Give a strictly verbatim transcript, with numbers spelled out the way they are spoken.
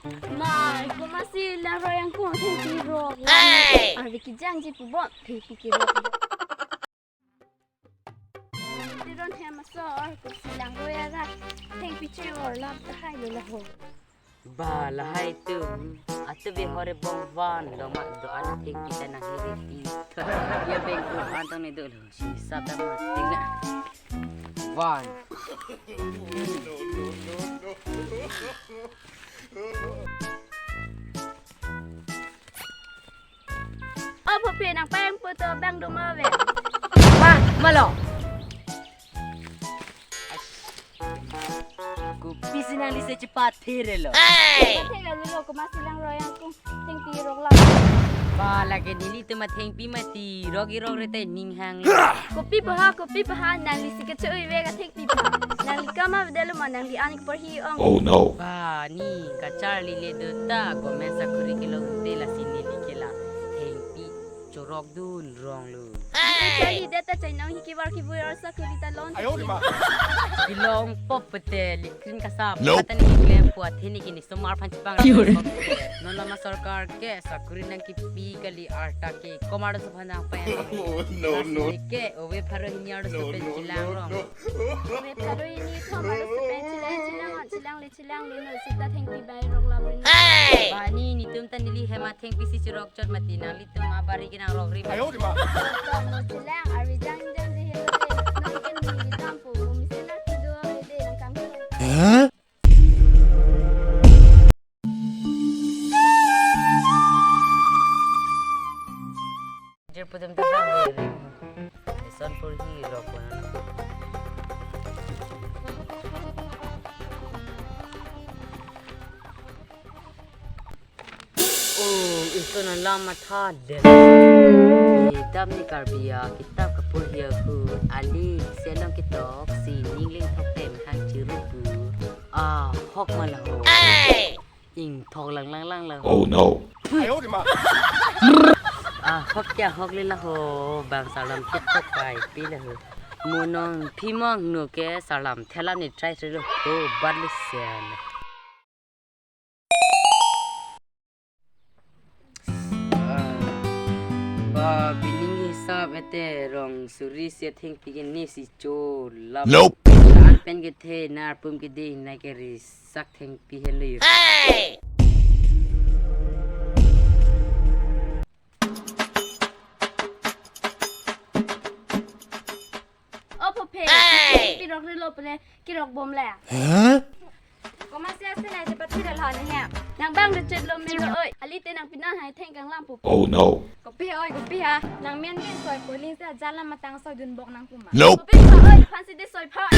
Mai, komatsi langroi angkung thengpi rok. Hey! Arve kejangji pu bon thengpi kerok. Tiron hem asor, komatsi langroi arat thengpi che-orlap tahai lo laho. Ba lahai atum, atu be hore bong van, doma do-an thengpi ta nang hiri ti. Ya beng ku antang ne dolo, si sab ta ma ting na. Van. O phope, nang payang poto bang doma ve. Ba, malo. Kopisi nangli se chepat therelo. Hey! Pathe lo lo, komatsi langroi angkung thengpi rok la. Ba lake nelitum athengpi mati rok irok rete ning hang. Kopi paha, kopi paha, nangli si kacho-oi ve ka thengpi paha. Nangli kama vedelo ma, nangli an porhi ong. Oh no. Ba ni kacharli le do ta, government sakori kelong te lasi neli ke la thengpi chorok dun rong lo. Charli det ta chainong hi kevar kevui ar sakori ta lon. Ayo, dima. Kelong pop pete likrin kasap. Nope. Kata ni klem pu athini kini somar phan chipang. Ki hore? Non lama sorkar ke sakori nangkepi kali, arta ke komar so phan nangpeng. Oh, no, no. Lasi ke ove pharo hini arloso pen chelang rong. Ove pharo hini thom arloso pen chelang, chelang, chelang le chelang le no sita thengpi bai rok la beri. Hey! Ba ni netum ta neli hem athengpi si chorok chot mati, nanglitum abari ke nangrok ri. Ayo, dima. Tong mo chelang, arve jangjang je helo de. Nang ke neli tampo, mo mesen arki do ave de, nang kam ke. Huh? Jirpo atum ta bang ri. Ison porhi rok ko na. Oh, ison alam matha det. Kedam ni Karbi akitap kaporhi ahut, ali selong ketok si ningling thok tem hang chirupu. Ah, hok ma laho. Hey! Ingthok lang lang lang lang. Oh no. Ayo, dima. Ah, hok kya hok le laho, bang salam tiktok pai pi laho. Mo nong phi mong no ke salam thelam ni try thelo. Oh, bat le sen. Ah, ba pining hisap ete rong suri si athengpi ke ne si cho lap. Nope. An pen kethe nar pum kedi na ke risak thengpi helo. Hey! O phope, hey! Pirok rilo pele kirok bom le. Huh? Komatsi ase nai chepat thira lha ni ya. Nang bang de chet lo me lo oi. Ali te nang pina hai theng kanglam pu. Oh no. Kopi oi, kopi ha. Nang men men soi poling se ajala matang soi dun bok nang puma. Nope. Kopi ha oi, phan si de soi pha.